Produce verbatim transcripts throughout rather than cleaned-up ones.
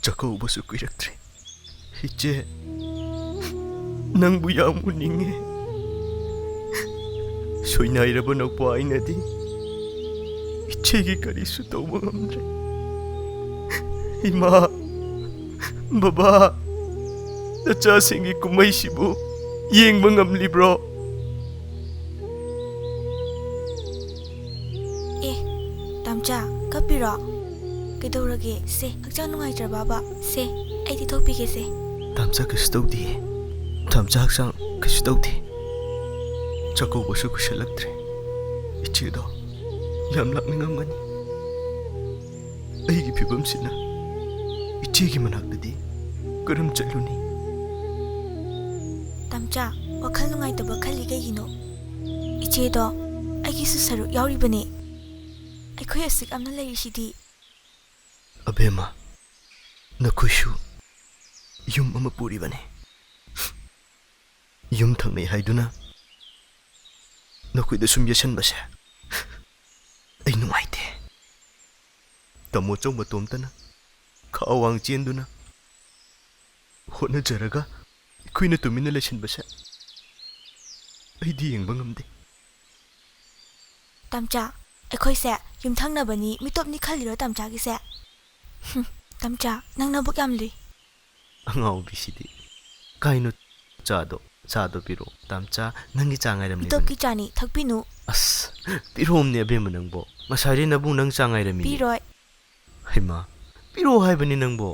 ꯆꯥꯛꯀꯧꯕꯁꯨ ꯀꯨꯏꯔꯛꯇ꯭ꯔꯦ꯫ ꯏꯆꯦ, ꯅꯪꯕꯨ ꯌꯥꯝ ꯎꯅꯤꯡꯉꯦ꯫ ꯁꯣꯏꯅꯥꯏꯔꯕ ꯅꯧꯄꯥ ꯑꯩꯅꯗꯤ ꯏꯆꯦꯒꯤ ꯀꯔꯤꯁꯨ ꯇꯧꯕ ꯉꯝꯗ꯭ꯔꯦ꯫ ꯏꯃꯥ, ꯕꯕꯥ, ꯅꯆꯥꯁꯤꯡꯒꯤ ꯀꯨꯝꯍꯩꯁꯤꯕꯨ ꯌꯦꯡꯕ ꯉꯝꯂꯤꯕ꯭ꯔꯣ? ꯑꯦ, ꯇꯥꯝꯆꯥ, ꯀꯞꯄꯤꯔꯣ? ꯀꯩꯗꯧꯔꯒꯦ? ꯁꯦ, ꯍꯛꯆꯥꯡ ꯅꯨꯡꯉꯥꯏꯇ꯭ꯔꯕꯕ? ꯁꯦ, ꯑꯩ ꯇꯩꯊꯣꯛꯄꯤꯒꯦꯁꯦ꯫ ꯇꯥꯝꯆꯥ ꯀꯩꯁꯨ ꯇꯧꯗꯤꯌꯦ꯫ ꯇꯥꯝꯆꯥ ꯍꯛꯆꯥꯡ ꯀꯩꯁꯨ ꯇꯧꯗꯦ꯫ ꯆꯥꯛꯀꯧꯕꯁꯨ ꯀꯨꯏꯁꯜꯂꯛꯇ꯭ꯔꯦ꯫ ꯏꯆꯦꯗꯣ ꯌꯥꯝ ꯂꯥꯛꯅꯤꯡꯉꯝꯒꯅꯤ꯫ ꯑꯩꯒꯤ ꯐꯤꯕꯝꯁꯤꯅ ꯏꯆꯦꯒꯤ ꯃꯅꯥꯛꯇꯗꯤ ꯀꯔꯝ ꯆꯠꯂꯨꯅꯤ? ꯇꯥꯝꯆꯥ, ꯋꯥꯈꯜ ꯅꯨꯡꯉꯥꯏꯇꯕ ꯈꯜꯂꯤ ꯀꯩꯒꯤꯅꯣ? ꯏꯆꯦꯗꯣ ꯑꯩꯒꯤꯁꯨ ꯁꯔꯨꯛ ꯌꯥꯎꯔꯤꯕꯅꯦ꯫ ꯑꯩꯈꯣꯏ ꯑꯁꯨꯛ ꯌꯥꯝꯅ ꯂꯩꯔꯤꯁꯤꯗꯤ꯫ ꯑꯕꯦꯝꯃ, ꯅꯈꯣꯏꯁꯨ ꯌꯨꯝ ꯑꯃ ꯄꯨꯔꯤꯕꯅꯤ꯫ ꯌꯨꯝ ꯊꯪꯅꯩ ꯍꯥꯏꯗꯨꯅ ꯅꯈꯣꯏꯗ ꯁꯨꯝ ꯌꯦꯠꯁꯟꯕꯁꯦ ꯑꯩ ꯅꯨꯡꯉꯥꯏꯇꯦ꯫ ꯇꯥꯃꯣ ꯆꯧ ꯃꯇꯣꯝꯇꯅ ꯈꯥ ꯋꯥꯡ ꯆꯦꯟꯗꯨꯅ ꯍꯣꯠꯅꯖꯔꯒ ꯑꯩꯈꯣꯏꯅ ꯇꯨꯃꯤꯟꯅ ꯂꯩꯁꯤꯟꯕꯁꯦ ꯑꯩꯗꯤ ꯌꯦꯡꯕ ꯉꯝꯗꯦ꯫ ꯇꯥꯝꯆꯥ, ꯑꯩꯈꯣꯏꯁꯦ ꯌꯨꯝꯊꯪꯅꯕꯅꯤ, ꯃꯤꯇꯣꯞꯅꯤ ꯈꯜꯂꯤꯔꯣ ꯇꯥꯝꯆꯥꯒꯤꯁꯦ? ꯍꯨꯝ, ꯇꯥꯝꯆꯥ, ꯅꯪ ꯅꯕꯨꯛ ꯌꯥꯝ ꯂꯨꯏ꯫ ꯑꯉꯥꯎꯕꯤꯁꯤꯗꯤ꯫ ꯀꯥꯏꯅꯣ ꯆꯥꯗꯣ? ꯆꯥꯗꯣ ꯄꯤꯔꯛꯑꯣ꯫ ꯇꯥꯝꯆꯥ, ꯅꯪꯒꯤ ꯆꯥ ꯉꯥꯏꯔꯝꯂꯤꯕꯅꯤ꯫ ꯃꯤꯇꯣꯞꯀꯤ ꯆꯥꯅꯤ, ꯊꯛꯄꯤꯅꯨ꯫ ꯑꯁ, ꯄꯤꯔꯛꯑꯣꯝꯅꯦ ꯑꯕꯦꯝꯃ ꯅꯪꯕꯣ꯫ ꯉꯁꯥꯏꯗꯩ ꯅꯕꯨꯡ ꯅꯪ ꯆꯥ ꯉꯥꯏꯔꯝꯃꯤꯅꯦ꯫ ꯄꯤꯔꯣꯏ꯫ ꯍꯩꯃꯥ, ꯄꯤꯔꯛꯑꯣ ꯍꯥꯏꯕꯅꯤ ꯅꯪꯕꯣ꯫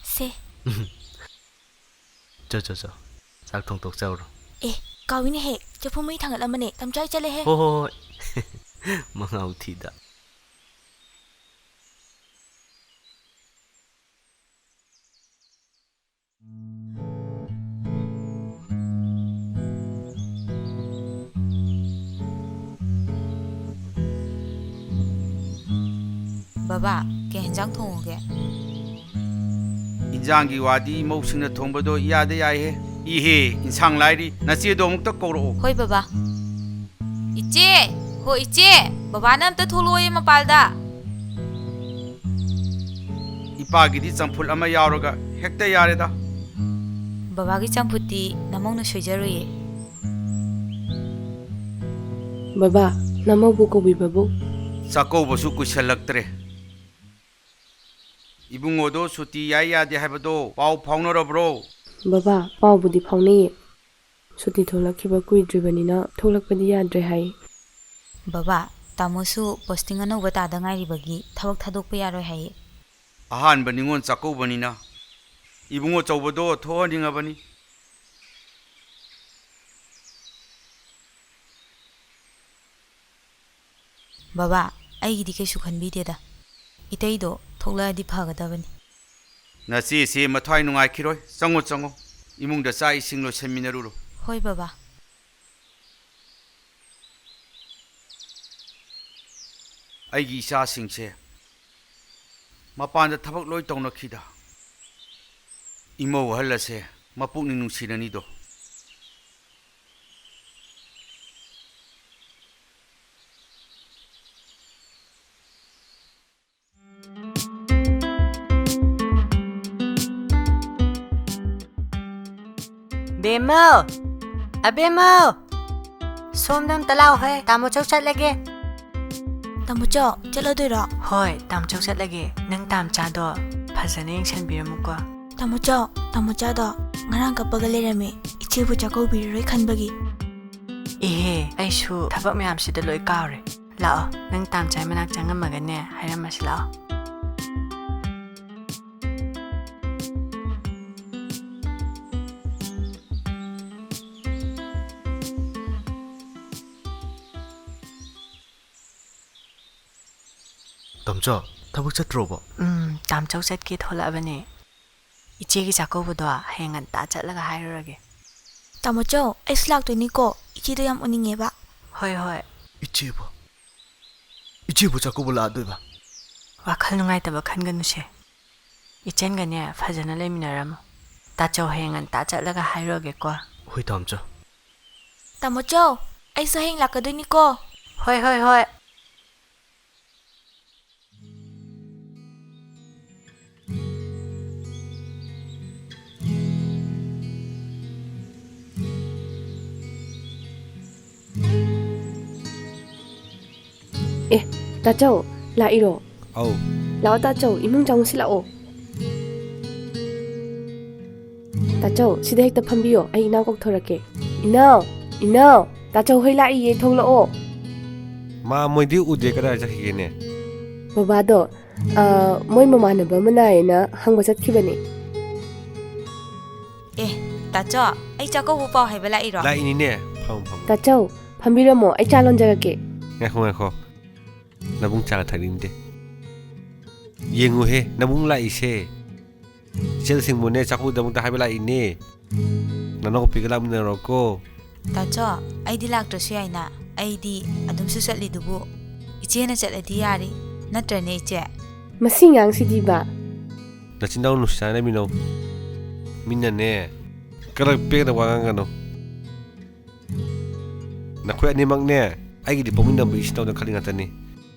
ꯁꯦ꯫ ꯆꯣ, ꯆꯣ, ꯆꯣ꯫ ꯆꯥꯛ ꯊꯣꯡꯇꯣꯛ ꯆꯥꯎꯔꯣ꯫ ꯑꯦ, ꯀꯥꯎꯏꯅꯦꯍꯦ꯫ ꯆꯐꯨ ꯃꯩ ꯊꯥꯡꯒꯠꯂꯝꯕꯅꯦ꯫ ꯇꯥꯝꯆꯥ, ꯑꯩ ꯆꯠꯂꯦꯍꯦ꯫ ꯍꯣ, ꯍꯣ, ꯍꯣꯏ꯫ ꯃꯉꯥꯎ ꯊꯤꯗ꯫ ꯕꯕꯥ, ꯀꯩ ꯍꯦꯟꯖꯥꯡ ꯊꯣꯡꯉꯨꯒꯦ? ꯏꯟꯖꯥꯡꯒꯤ ꯋꯥꯗꯤ ꯃꯧꯁꯤꯡꯅ ꯊꯣꯡꯕꯗꯣ ꯏꯌꯥꯗ ꯌꯥꯏꯍꯦ꯫ ꯏꯍꯦ, ꯏꯟꯁꯥꯡ ꯂꯥꯏꯔꯤ, ꯅꯆꯦꯗꯣ ꯑꯃꯨꯛꯇ ꯀꯧꯔꯛꯑꯣ꯫ ꯍꯣꯏ ꯕꯕꯥ꯫ ꯏꯆꯦ! ꯍꯣ ꯏꯆꯦ! ꯕꯕꯥꯅ ꯑꯝꯇ ꯊꯣꯛꯂꯛꯑꯣꯌꯦ ꯃꯄꯥꯜꯗ꯫ ꯏꯄꯥꯒꯤꯗꯤ ꯆꯝꯐꯨꯠ ꯑꯃ ꯌꯥꯎꯔꯒ ꯍꯦꯛꯇ ꯌꯥꯔꯦꯗ꯫ ꯕꯕꯥꯒꯤ ꯆꯝꯐꯨꯠꯇꯤ ꯅꯃꯧꯅ ꯁꯣꯏꯖꯔꯣꯏꯌꯦ꯫ ꯕꯕꯥ, ꯅꯃꯧꯕꯨ ꯀꯧꯕꯤꯕꯕꯨ꯫ ꯆꯥꯛꯀꯧꯕꯁꯨ ꯀꯨꯏꯁꯜꯂꯛꯇ꯭ꯔꯦ꯫ ꯏꯕꯨꯡꯉꯣꯗꯣ ꯁꯨꯇꯤ ꯌꯥꯏ ꯌꯥꯗꯦ ꯍꯥꯏꯕꯗꯣ ꯄꯥꯎ ꯐꯥꯎꯅꯔꯕ꯭ꯔꯣ? ꯕꯕꯥ, ꯄꯥꯎꯕꯨꯗꯤ ꯐꯥꯎꯅꯩꯌꯦ꯫ ꯁꯨꯇꯤ ꯊꯣꯛꯂꯛꯈꯤꯕ ꯀꯨꯏꯗ꯭ꯔꯤꯕꯅꯤꯅ ꯊꯣꯛꯂꯛꯄꯗꯤ ꯌꯥꯗ꯭ꯔꯦ ꯍꯥꯏ꯫ ꯕꯕꯥ, ꯇꯥꯃꯣꯁꯨ ꯄꯣꯁꯇꯤꯡ ꯑꯅꯧꯕ ꯇꯥꯗ ꯉꯥꯏꯔꯤꯕꯒꯤ ꯊꯕꯛ ꯊꯥꯗꯣꯛꯄ ꯌꯥꯔꯣꯏ ꯍꯥꯏꯌꯦ꯫ ꯑꯍꯥꯟꯕ ꯅꯤꯉꯣꯜ ꯆꯥꯛꯀꯧꯕꯅꯤꯅ ꯏꯕꯨꯡꯉꯣ ꯆꯧꯕꯗꯣ ꯊꯣꯛꯍꯟꯅꯤꯡꯉꯕꯅꯤ꯫ ꯕꯕꯥ, ꯑꯩꯒꯤꯗꯤ ꯀꯩꯁꯨ ꯈꯟꯕꯤꯗꯦꯗ꯫ ꯏꯇꯩꯗꯣ ꯊꯣꯛꯂꯛꯑꯗꯤ ꯐꯒꯗꯕꯅꯤ꯫ ꯅꯆꯦꯁꯦ ꯃꯊ꯭ꯋꯥꯏ ꯅꯨꯡꯉꯥꯏꯈꯤꯔꯣꯏ꯫ ꯆꯪꯉꯣ, ꯆꯪꯉꯣ꯫ ꯏꯃꯨꯡꯗ ꯆꯥꯛ ꯏꯁꯤꯡ ꯂꯣꯏꯁꯟꯃꯤꯟꯅꯔꯨꯔꯣ꯫ ꯍꯣꯏ ꯕꯕꯥ꯫ ꯑꯩꯒꯤ ꯏꯆꯥꯁꯤꯡꯁꯦ ꯃꯄꯥꯟꯗ ꯊꯕꯛ ꯂꯣꯏ ꯇꯧꯅꯈꯤꯗ꯫ ꯏꯃꯧ ꯑꯍꯜ ꯑꯁꯦ ꯃꯄꯨꯛꯅꯤꯡ ꯅꯨꯡꯁꯤꯔꯅꯤꯗꯣ꯫ ꯕꯦꯝꯃꯧ! ꯑꯕꯦꯝꯃꯧ! ꯁꯣꯝꯗ ꯑꯝꯇ ꯂꯥꯛꯑꯣꯍꯦ, ꯇꯥꯃꯣ ꯆꯧ ꯆꯠꯂꯒꯦ꯫ ꯇꯥꯃꯣꯆꯧ, ꯆꯠꯂꯗꯣꯏꯔꯣ? ꯍꯣꯏ, ꯇꯥꯃꯣ ꯆꯧ ꯆꯠꯂꯒꯦ꯫ ꯅꯪ ꯇꯥꯃꯆꯥꯗꯣ ꯐꯖꯅ ꯌꯦꯡꯁꯟꯕꯤꯔꯝꯃꯨꯀꯣ꯫ ꯇꯥꯃꯣꯆꯧ, ꯇꯥꯃꯣꯆꯥꯗꯣ ꯉꯔꯥꯡ ꯀꯞꯄꯒ ꯂꯩꯔꯝꯃꯤ, ꯏꯆꯦꯕꯨ ꯆꯥꯛꯀꯧꯕꯤꯔꯔꯣꯏ ꯈꯟꯕꯒꯤ꯫ ꯏꯍꯦ, ꯑꯩꯁꯨ ꯊꯕꯛ ꯃꯌꯥꯝꯁꯤꯗ ꯂꯣꯏ ꯀꯥꯎꯔꯦ꯫ ꯂꯥꯛꯑꯣ, ꯅꯪ ꯇꯥꯃꯆꯥꯏ ꯃꯅꯥꯛ ꯆꯪꯉꯝꯃꯒꯅꯦ ꯍꯥꯏꯔꯝꯃꯁꯤ ꯂꯥꯛꯑꯣ꯫ ꯇꯥꯃꯆꯥ, ꯊꯕꯛ ꯆꯠꯇ꯭ꯔꯣꯕꯣ? ꯎꯝ, ꯇꯥꯃꯆꯧ ꯆꯠꯀꯦ ꯊꯣꯛꯂꯛꯑꯕꯅꯦ꯫ ꯏꯆꯦꯒꯤ ꯆꯥꯛꯀꯧꯕꯗꯣ ꯍꯌꯦꯡ ꯉꯟꯇꯥ ꯆꯠꯂꯒ ꯍꯥꯏꯔꯨꯔꯒꯦ꯫ ꯇꯥꯃꯣꯆꯧ, ꯑꯩꯁꯨ ꯂꯥꯛꯇꯣꯏꯅꯤꯀꯣ, ꯏꯆꯦꯗꯣ ꯌꯥꯝ ꯎꯅꯤꯡꯉꯦꯕ꯫ ꯍꯣꯏ, ꯍꯣꯏ꯫ ꯏꯆꯦꯕꯨ? ꯏꯆꯦꯕꯨ ꯆꯥꯛꯀꯧꯕ ꯂꯥꯛꯑꯗꯣꯏꯕ? ꯋꯥꯈꯜ ꯅꯨꯡꯉꯥꯏꯇꯕ ꯈꯟꯒꯅꯨꯁꯦ꯫ ꯏꯆꯟꯒꯅꯦ ꯐꯖꯅ ꯂꯩꯃꯤꯟꯅꯔꯝꯃꯨ꯫ ꯇꯥꯆꯧ ꯍꯌꯦꯡ ꯉꯟꯇꯥ ꯆꯠꯂꯒ ꯍꯥꯏꯔꯨꯔꯒꯦꯀꯣ꯫ ꯍꯣꯏ, ꯇꯥꯃꯆꯥ꯫ ꯇꯥꯃꯣꯆꯧ, ꯑꯩꯁꯨ ꯍꯌꯦꯡ ꯂꯥꯛꯀꯗꯣꯏꯅꯤꯀꯣ꯫ ꯍꯣꯏ, ꯍꯣꯏ, ꯍꯣꯏ꯫ ꯑꯦ, ꯇꯥꯆꯧ, ꯂꯥꯛꯏꯔꯣ? ꯑꯧ꯫ ꯂꯥꯛꯑꯣ ꯇꯥꯆꯧ, ꯏꯃꯨꯡ ꯆꯪꯉꯨꯁꯤ ꯂꯥꯛꯑꯣ꯫ ꯇꯥꯆꯧ, ꯁꯤꯗ ꯍꯦꯛꯇ ꯐꯝꯕꯤꯌꯣ, ꯑꯩ ꯏꯅꯥꯎ ꯀꯧꯊꯣꯔꯛꯀꯦ꯫ ꯏꯅꯥꯎ, ꯏꯅꯥꯎ, ꯇꯥꯆꯧ ꯍꯣꯏ ꯂꯥꯛꯏꯌꯦ, ꯊꯣꯛꯂꯛꯑꯣ꯫ ꯃꯥ, ꯃꯣꯏꯗꯤ ꯎꯗꯦ, ꯀꯗꯥꯏ ꯆꯠꯈꯤꯒꯦꯅꯦ? ꯕꯕꯥꯗꯣ, ꯑ, ꯃꯣꯏ ꯃꯃꯥꯟꯅꯕ ꯑꯃ ꯅꯥꯏꯌꯦꯅ ꯍꯪꯕ ꯆꯠꯈꯤꯕꯅꯦ꯫ ꯑꯦ, ꯇꯥꯆꯧ, ꯑꯩ ꯆꯥꯛꯀꯧꯕ ꯄꯥꯎ ꯍꯥꯏꯕ ꯂꯥꯛꯏꯔꯣ? ꯂꯥꯛꯏꯅꯤꯅꯦ, ꯐꯝꯃꯨ, ꯐꯝꯃꯨ꯫ ꯇꯥꯆꯧ, ꯐꯝꯕꯤꯔꯝꯃꯣ, ꯑꯩ ꯆꯥ ꯂꯣꯟꯖꯔꯛꯀꯦ꯫ ꯉꯥꯏꯈꯣ, ꯉꯥꯏꯈꯣ, ꯅꯕꯨꯡ ꯆꯥꯒ ꯊꯛꯅꯤꯡꯗꯦ꯫ ꯌꯦꯡꯉꯨꯍꯦ, ꯅꯕꯨꯡ ꯂꯥꯛꯏꯁꯦ꯫ ꯏꯆꯦꯜ ꯁꯤꯡꯕꯨꯅꯦ, ꯆꯥꯛꯀꯧꯕꯗꯃꯛꯇ ꯍꯥꯏꯕ ꯂꯥꯛꯏꯅꯦ꯫ ꯅꯅꯥꯎꯄꯤꯒ ꯂꯥꯛꯃꯤꯟꯅꯔꯣꯀꯣ꯫ ꯇꯥꯆꯧ, ꯑꯩꯗꯤ ꯂꯥꯛꯇ꯭ꯔꯁꯨ ꯌꯥꯏꯅ꯫ ꯑꯩꯗꯤ ꯑꯗꯨꯝꯁꯨ ꯆꯠꯂꯤꯗꯨꯕꯨ꯫ ꯏꯆꯦꯅ ꯆꯠꯂꯗꯤ ꯌꯥꯔꯦ꯫ ꯅꯠꯇ꯭ꯔꯅꯦ, ꯏꯆꯦ? ꯃꯁꯤ ꯑꯉꯥꯡꯁꯤꯗꯤꯕ꯫ ꯅꯆꯤꯟ ꯅꯅꯥꯎ ꯅꯨꯡꯁꯤ ꯆꯥꯟꯅꯃꯤꯟꯅꯧ꯫ ꯃꯤꯅꯅꯦ, ꯀꯔꯛ ꯄꯦꯛꯅ ꯋꯥ ꯉꯥꯡꯒꯅꯨ꯫ ꯅꯈꯣꯏ ꯑꯅꯤꯃꯛꯅꯦ, ꯑꯩꯒꯤꯗꯤ ꯄꯣꯛꯃꯤꯟꯅꯕ ꯏꯆꯤꯟ ꯏꯅꯥꯎꯗ ꯈꯜꯂꯤ ꯉꯥꯛꯇꯅꯤ꯫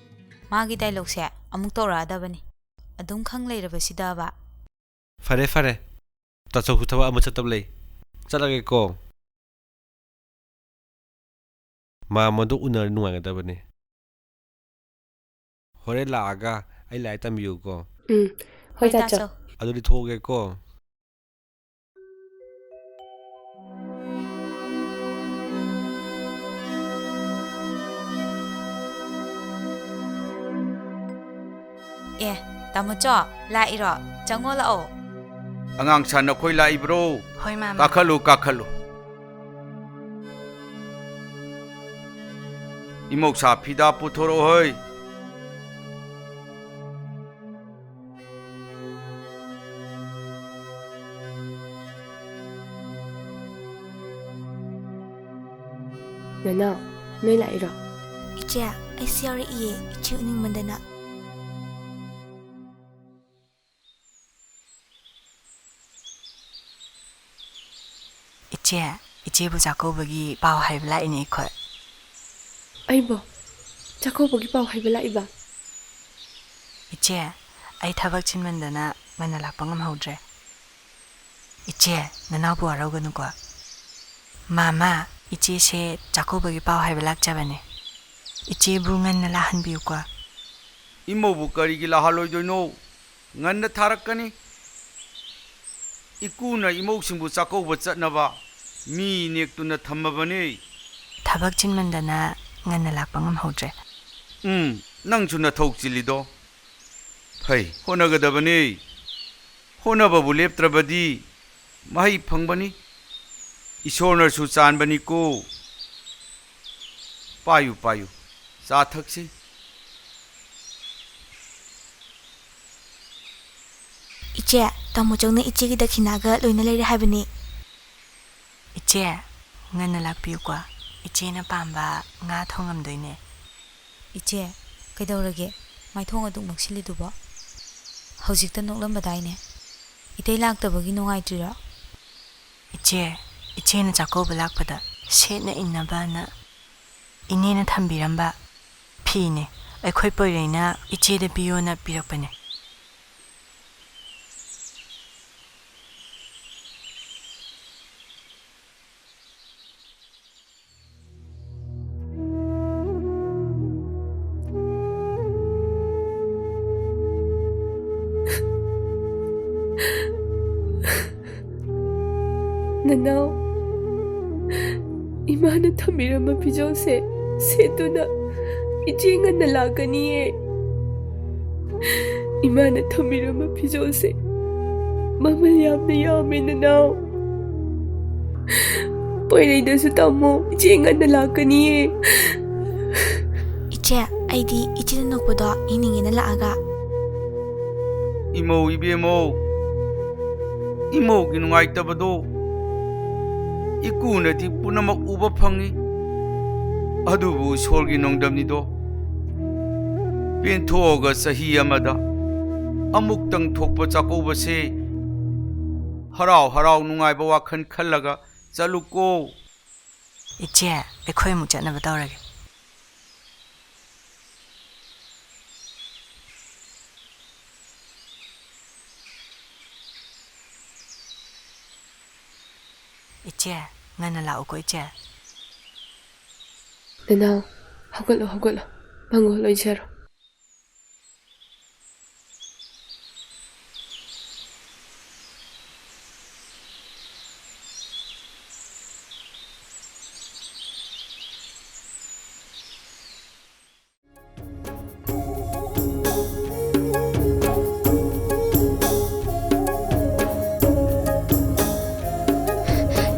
ꯃꯥꯒꯤ ꯗꯥꯏꯂꯣꯛꯁꯦ ꯑꯃꯨꯛ ꯇꯧꯔꯛꯑꯗꯕꯅꯤ꯫ ꯑꯗꯨꯝ ꯈꯪ ꯂꯩꯔꯕꯁꯤꯗꯕ꯫ ꯐꯔꯦ, ꯐꯔꯦ꯫ ꯇꯥꯆꯧꯁꯨ ꯊꯕꯛ ꯑꯃ ꯆꯠꯇꯕ ꯂꯩ꯫ ꯆꯠꯂꯒꯦꯀꯣ꯫ ꯃꯥ ꯃꯗꯨ ꯎꯅꯔꯗꯤ ꯅꯨꯡꯉꯥꯏꯒꯗꯕꯅꯤ꯫ ꯍꯣꯔꯦꯟ ꯂꯥꯛꯑꯒ ꯑꯩ ꯂꯥꯏꯔꯤꯛ ꯇꯝꯕꯤꯌꯨꯀꯣ꯫ ꯎꯝ, ꯍꯣꯏ, ꯍꯣꯏ, ꯇꯥꯆꯧ꯫ ꯇꯥꯆꯧ꯫ ꯑꯗꯨꯗꯤ ꯊꯣꯛꯑꯒꯦꯀꯣ꯫ ꯑꯦ, ꯇꯥꯃꯣꯆꯧ, ꯂꯥꯛꯏꯔꯣ? ꯆꯪꯉꯣ ꯂꯥꯛꯑꯣ꯫ ꯑꯉꯥꯡ ꯁꯥ ꯅꯈꯣꯏ ꯂꯥꯛꯏꯕ꯭ꯔꯣ? ꯍꯣꯏ, ꯃꯥꯃ꯫ ꯀꯥꯈꯠꯂꯨ, ꯀꯥꯈꯠꯂꯨ꯫ ꯏꯃꯧꯁꯥ ꯐꯤꯗꯥ ꯄꯨꯊꯣꯔꯛꯑꯣ ꯍꯣꯏ꯫ ꯅꯅꯥꯎ, ꯅꯣꯏ ꯂꯥꯛꯏꯔꯣ? ꯏꯆꯦ, ꯑꯩꯁꯨ ꯌꯥꯎꯔꯛꯏꯌꯦ, ꯏꯆꯦ ꯎꯅꯤꯡꯃꯟꯗꯅ꯫ ꯏꯆꯦ, ꯏꯆꯦꯕꯨ ꯆꯥꯛꯀꯧꯕꯒꯤ ꯄꯥꯎ ꯍꯥꯏꯕ ꯂꯥꯛꯏꯅꯦ ꯑꯩꯈꯣꯏ꯫ ꯑꯩꯕꯣ? ꯆꯥꯛꯀꯧꯕꯒꯤ ꯄꯥꯎ ꯍꯥꯏꯕ ꯂꯥꯛꯏꯕ? ꯏꯆꯦ, ꯑꯩ ꯊꯕꯛ ꯆꯤꯟꯃꯟꯗꯅ ꯉꯟꯅ ꯂꯥꯛꯄ ꯉꯝꯍꯧꯗ꯭ꯔꯦ꯫ ꯏꯆꯦ, ꯅꯅꯥꯎꯕꯨ ꯋꯥꯔꯧꯒꯅꯨꯀꯣ꯫ ꯃꯥꯃ, ꯏꯆꯦꯁꯦ ꯆꯥꯛꯀꯧꯕꯒꯤ ꯄꯥꯎ ꯍꯥꯏꯕ ꯂꯥꯛꯆꯕꯅꯦ꯫ ꯏꯆꯦꯕꯨ ꯉꯟꯅ ꯂꯥꯛꯍꯟꯕꯤꯌꯨꯀꯣ꯫ ꯏꯃꯧꯕꯨ ꯀꯔꯤꯒꯤ ꯂꯥꯛꯍꯜꯂꯣꯏꯗꯣꯏꯅꯣ? ꯉꯟꯅ ꯊꯥꯔꯛꯀꯅꯤ꯫ ꯏꯀꯨꯅ ꯏꯃꯧꯁꯤꯡꯕꯨ ꯆꯥꯛꯀꯧꯕ ꯆꯠꯅꯕ ꯃꯤ ꯅꯦꯛꯇꯨꯅ ꯊꯝꯃꯕꯅꯤ꯫ ꯊꯕꯛ ꯆꯤꯟꯃꯟꯗꯅ ꯉꯟꯅ ꯂꯥꯛꯄ ꯉꯝꯍꯧꯗ꯭ꯔꯦ꯫ ꯎꯝ, ꯅꯪꯁꯨ ꯅꯊꯧ ꯆꯤꯜꯂꯤꯗꯣ꯫ ꯐꯩ, ꯍꯣꯠꯅꯒꯗꯕꯅꯤ꯫ ꯍꯣꯠꯅꯕꯕꯨ ꯂꯦꯞꯇ꯭ꯔꯕꯗꯤ ꯃꯍꯩ ꯐꯪꯕꯅꯤ꯫ ꯏꯁꯣꯔꯅꯁꯨ ꯆꯥꯟꯕꯅꯤꯀꯣ꯫ ꯄꯥꯏꯌꯨ, ꯄꯥꯏꯌꯨ, ꯆꯥ ꯊꯛꯁꯤ꯫ ꯏꯆꯦ, ꯇꯥꯃꯣ ꯆꯧꯅ ꯏꯆꯦꯒꯤ ꯗꯈꯤꯅꯥꯒ ꯂꯣꯏꯅ ꯂꯩꯔꯦ ꯍꯥꯏꯕꯅꯤ꯫ ꯏꯆꯦ, ꯉꯟꯅ ꯂꯥꯛꯄꯤꯌꯨꯀꯣ꯫ ꯏꯆꯦꯅ ꯄꯥꯝꯕ ꯉꯥ ꯊꯣꯡꯉꯝꯗꯣꯏꯅꯦ꯫ ꯏꯆꯦ, ꯀꯩꯗꯧꯔꯒꯦ? ꯃꯥꯏꯊꯣꯡ ꯑꯗꯨꯛ ꯃꯛꯁꯤꯜꯂꯤꯗꯨꯕꯣ? ꯍꯧꯖꯤꯛꯇ ꯅꯣꯛꯂꯝꯕꯗꯥꯏꯅꯦ? ꯏꯇꯩ ꯂꯥꯛꯇꯕꯒꯤ ꯅꯨꯡꯉꯥꯏꯇ꯭ꯔꯤꯔꯣ? ꯏꯆꯦ, ꯏꯆꯦꯅ ꯆꯥꯛꯀꯧꯕ ꯂꯥꯛꯄꯗ ꯁꯦꯠꯅ ꯏꯟꯅꯕꯅ ꯏꯅꯦꯅ ꯊꯝꯕꯤꯔꯝꯕ ꯐꯤꯅꯦ꯫ ꯑꯩꯈꯣꯏ ꯄꯣꯏꯔꯩꯅ ꯏꯆꯦꯗ ꯄꯤꯌꯣꯅ ꯄꯤꯔꯛꯄꯅꯦ꯫ ꯅꯅꯥꯎ, ꯏꯃꯥꯅ ꯊꯝꯕꯤꯔꯝꯕ ꯐꯤꯖꯣꯜꯁꯦ ꯁꯦꯠꯇꯨꯅ ꯏꯆꯦ ꯉꯟꯅ ꯂꯥꯛꯀꯅꯤꯌꯦ꯫ ꯏꯃꯥꯅ ꯊꯝꯕꯤꯔꯝꯕ ꯐꯤꯖꯣꯜꯁꯦ ꯃꯃꯜ ꯌꯥꯝꯅ ꯌꯥꯝꯃꯦ ꯅꯅꯥꯎ꯫ ꯄꯣꯏꯔꯩꯗꯁꯨ ꯇꯝꯃꯣ, ꯏꯆꯦ ꯉꯟꯅ ꯂꯥꯛꯀꯅꯤꯌꯦ꯫ ꯏꯆꯦ, ꯑꯩꯗꯤ ꯏꯆꯦꯅ ꯅꯣꯛꯄꯗꯣ ꯌꯦꯡꯅꯤꯡꯉꯦꯅ ꯂꯥꯛꯑꯒ꯫ ꯏꯃꯧ ꯏꯕꯦꯝꯃꯧ, ꯏꯃꯧꯒꯤ ꯅꯨꯡꯉꯥꯏꯇꯕꯗꯣ ꯏꯀꯨꯅꯗꯤ ꯄꯨꯝꯅꯃꯛ ꯎꯕ ꯐꯪꯏ꯫ ꯑꯗꯨꯕꯨ ꯏꯁꯣꯔꯒꯤ ꯅꯣꯡꯗꯝꯅꯤꯗꯣ꯫ ꯄꯦꯟꯊꯣꯛꯑꯒ ꯆꯍꯤ ꯑꯃꯗ ꯑꯃꯨꯛꯇꯪ ꯊꯣꯛꯄ ꯆꯥꯛꯀꯧꯕꯁꯦ ꯍꯔꯥꯎ ꯍꯔꯥꯎ ꯅꯨꯡꯉꯥꯏꯕ ꯋꯥꯈꯜ ꯈꯜꯂꯒ ꯆꯠꯂꯨꯀꯣ꯫ ꯏꯆꯦ, ꯑꯩꯈꯣꯏ ꯑꯃꯨꯛ ꯆꯠꯅꯕ ꯇꯧꯔꯒꯦ꯫ ꯏꯆꯦ, ꯉꯟꯅ ꯂꯥꯛꯎꯀꯣ, ꯏꯆꯦ꯫ ꯅꯅꯥꯎ, ꯍꯧꯒꯠꯂꯣ, ꯍꯧꯒꯠꯂꯣ꯫ ꯃꯪꯒꯣꯜ ꯑꯣꯏꯖꯔꯣ꯫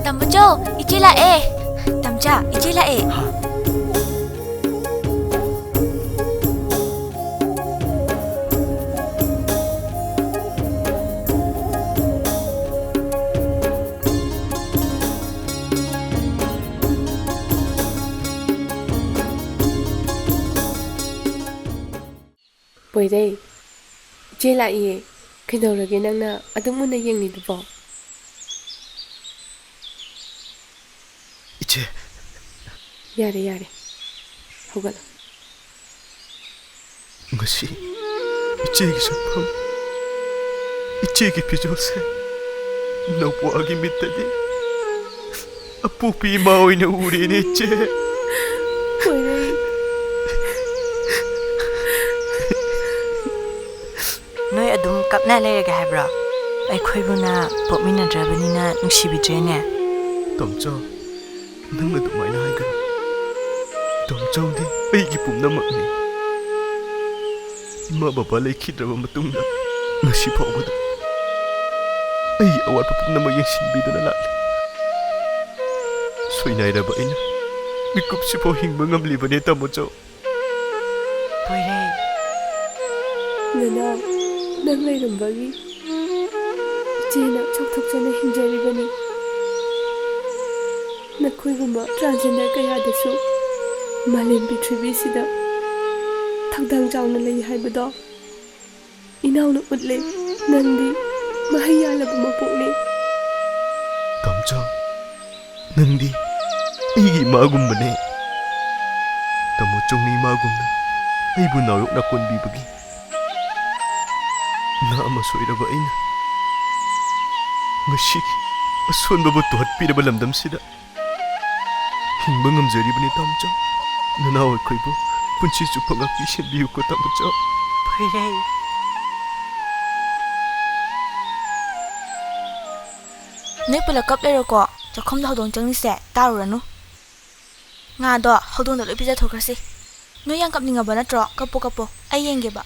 ꯇꯥꯃꯣꯆꯧ, ꯏꯆꯦ ꯂꯥꯛꯑꯦ꯫ ꯇꯥꯃꯣꯆꯥ, ꯏꯆꯦ ꯂꯥꯛꯑꯦ꯫ ꯄꯣꯏꯔꯩ, ꯏꯆꯦ ꯂꯥꯛꯏꯌꯦ꯫ ꯀꯩꯗꯧꯔꯒꯦ ꯅꯪꯅ ꯑꯗꯨꯝ ꯃꯨꯟꯅ ꯌꯦꯡꯂꯤꯗꯨꯕꯣ? ꯏꯆꯦ꯫ ꯌꯥꯔꯦ, ꯌꯥꯔꯦ꯫ ꯍꯧꯒꯠꯂꯣ꯫ ꯉꯁꯤ ꯏꯆꯦꯒꯤ ꯁꯛꯐꯝ, ꯏꯆꯦꯒꯤ ꯐꯤꯖꯣꯜꯁꯦ ꯅꯧꯄ꯭ꯋꯥꯒꯤ ꯃꯤꯠꯇꯗꯤ ꯑꯄꯣꯛꯄꯤ ꯏꯃꯥ ꯑꯣꯏꯅ ꯎꯔꯦꯅꯦ, ꯏꯆꯦ꯫ ꯄꯣꯏꯔꯩ꯫ ꯅꯣꯏ ꯑꯗꯨꯝ ꯀꯞꯅ ꯂꯩꯔꯒꯦ ꯍꯥꯏꯕ꯭ꯔꯣ? ꯑꯩꯈꯣꯏꯕꯨꯅ ꯄꯣꯛꯃꯤꯟꯅꯗ꯭ꯔꯕꯅꯤꯅ ꯅꯨꯡꯁꯤꯕꯤꯗ꯭ꯔꯦꯅꯦ꯫ ꯇꯣꯝꯆꯧ, ꯅꯪ ꯑꯗꯨꯃꯥꯏꯅ ꯍꯥꯏꯒꯅꯨ꯫ ꯇꯣꯝꯆꯧꯗꯤ ꯑꯩꯒꯤ ꯄꯨꯝꯅꯃꯛꯅꯤ꯫ ꯏꯃꯥ ꯕꯕꯥ ꯂꯩꯈꯤꯗ꯭ꯔꯕ ꯃꯇꯨꯡꯗ ꯉꯁꯤ ꯐꯥꯎꯕꯗ ꯑꯩꯒꯤ ꯑꯋꯥꯠꯄ ꯄꯨꯝꯅꯃꯛ ꯌꯦꯡꯁꯤꯟꯕꯤꯗꯨꯅ ꯂꯥꯛꯂꯤ꯫ ꯁꯣꯏꯅꯥꯏꯔꯕ ꯑꯩꯅ ꯃꯤꯀꯨꯞꯁꯤꯐꯥꯎ ꯍꯤꯡꯕ ꯉꯝꯂꯤꯕꯅꯦ, ꯇꯥꯃꯣꯆꯧ꯫ ꯄꯣꯏꯔꯩ꯫ ꯅꯅꯥꯎ, ꯅꯪ ꯂꯩꯔꯝꯕꯒꯤ ꯏꯆꯦꯅ ꯆꯥꯎꯊꯣꯛꯆꯅ ꯍꯤꯡꯖꯔꯤꯕꯅꯤ꯫ ꯅꯈꯣꯏꯒꯨꯝꯕ transgender ꯀꯌꯥꯗꯁꯨ ꯃꯥꯂꯦꯝ ꯄ꯭ꯔꯤꯊꯤꯕꯤꯁꯤꯗ ꯊꯧꯗꯥꯡ ꯆꯥꯎꯅ ꯂꯩ ꯍꯥꯏꯕꯗꯣ ꯏꯅꯥꯎꯅ ꯎꯠꯂꯦ꯫ ꯅꯪꯗꯤ ꯃꯍꯩ ꯌꯥꯜꯂꯕ ꯃꯄꯣꯛꯅꯤ꯫ ꯇꯥꯃꯣꯆꯧ, ꯅꯪꯗꯤ ꯑꯩꯒꯤ ꯏꯃꯥꯒꯨꯝꯕꯅꯦ꯫ ꯇꯥꯃꯣꯆꯧꯅ ꯏꯃꯥꯒꯨꯝꯅ ꯑꯩꯕꯨ ꯅꯥꯌꯣꯛꯅ ꯀꯣꯟꯕꯤꯕꯒꯤ ꯅꯍꯥ ꯑꯃ ꯁꯣꯏꯔꯕ ꯑꯩꯅ ꯉꯁꯤꯒꯤ ꯑꯁꯣꯟꯕꯕꯨ ꯇꯨꯍꯠꯄꯤꯔꯕ ꯂꯝꯗꯝꯁꯤꯗ ꯍꯤꯡꯕ ꯉꯝꯖꯔꯤꯕꯅꯤ, ꯇꯥꯃꯣꯆꯧ꯫ ꯅꯅꯥꯎ ꯑꯩꯈꯣꯏꯕꯨ ꯄꯨꯟꯁꯤ ꯆꯨꯞꯄ ꯉꯥꯛꯄꯤ ꯁꯦꯟꯕꯤꯌꯨꯀꯣ, ꯇꯥꯃꯣꯆꯥ꯫ ꯐꯔꯦ꯫ ꯅꯣꯏ ꯄꯨꯂꯞ ꯀꯞ ꯂꯩꯔꯣꯀꯣ꯫ ꯆꯥꯛꯈꯨꯝꯗ ꯍꯧꯗꯣꯡ ꯆꯪꯉꯤꯁꯦ ꯇꯥꯔꯨꯔꯅꯨ꯫ ꯉꯥꯗꯣ ꯍꯧꯗꯣꯡꯗ ꯂꯣꯏ ꯄꯤꯖꯊꯣꯛꯈ꯭ꯔꯁꯤ꯫ ꯅꯣꯏ ꯌꯥꯝ ꯀꯞꯅꯤꯡꯉꯕ ꯅꯠꯇ꯭ꯔꯣ? ꯀꯞꯄꯣ, ꯀꯞꯄꯣ, ꯑꯩ ꯌꯦꯡꯒꯦꯕ꯫